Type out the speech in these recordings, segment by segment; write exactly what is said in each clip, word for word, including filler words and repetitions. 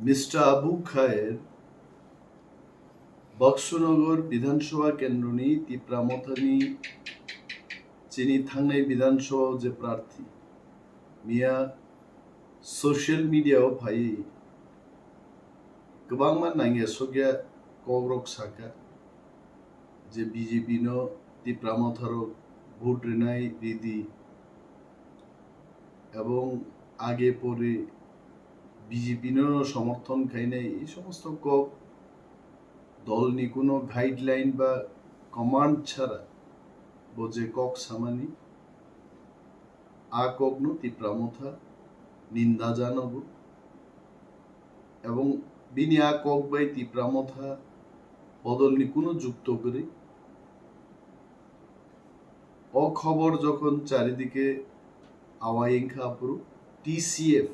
Mister Abu Khair, Baksunagar Bidhan Sabha kendroni Tipra Mothani chini thangnai Bidhan Sabha o je prarthi, miya social media o phaiwi kwbangma nangya sokya kokrok saka je B J P no Tipra Motharok vote rinai ridi ebong age pore B J P no somorthon khainai ei somosto kok dolni kuno guideline ba command chhara bo je kok samani, a kokno Tipra Motha ninda janogo ebong bini a kok bai Tipra Motha bodolni kuno jukto kwrwi. O khobor jokhon charidike awai wngkha aphuru T C F,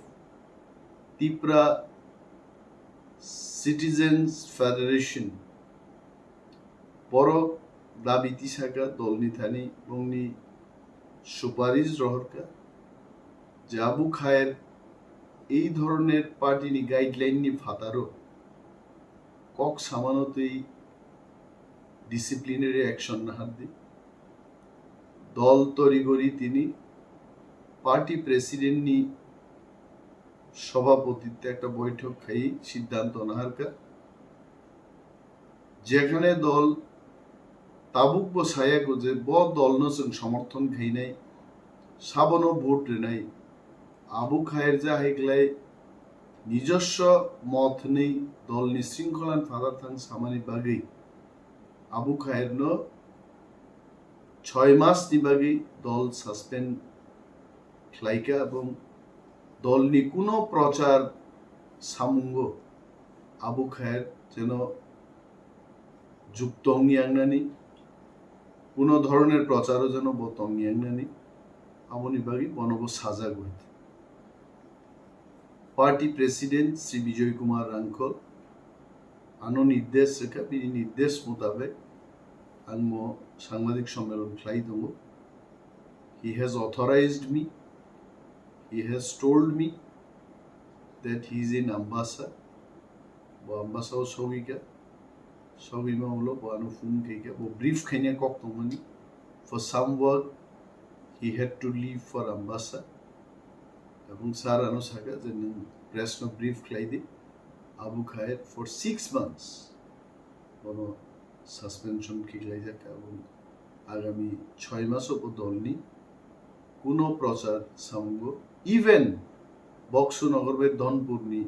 Tipra Citizens Federation, borok dabi tisaka dolni thani bongni suparis rohorkha je Abu Khair ei dhoroner party ni guideline ni phataro kok samano twi disciplinary action nahardi. Dol torigori tini party president ni sobhapotitwe ekta boithok khai siddhanto naharkha, jekhane dol tabukbo sayakho je bo dolno chwng somorthon khainai, sabono vote rinai, Abu Khair jahai glai nijoswo mot hwnwi dolni sringkholan phatar thang samani bagwi Abu Khairno choi masni bagwi dol suspend khlaikha ebong dolni kuno prochar samungo Abu Khair jeno jukto wngya wngnani, kuno dhoroner procharo jeno bo tongya wngnani, aboni bagwi bono bo sajak bai. Party President Shri Bijoy Kumar Rangkhol ano nirdesh rwkha, bini nirdesh mutabek ang mo sangbadik sommelon khlai tongo. He has authorized me, he has told me that he is in Ambassa, bo Ambassa o sogwikha, sogwima ulo bo ano phone khaikha, bo brief khaina kok tongmani, for some work he had to leave for Ambassa, ebong sir ano sakha je nwng press no brief khlai di, Abu Khair for six months bono suspension khiklaijak, ebong agami choi maso bo dolni kuno prochar samungo, even Baksunagar bai Dhonpurni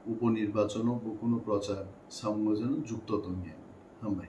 uponirbachono bo kuno prochar samungo jeno jukto tongya. Hambai.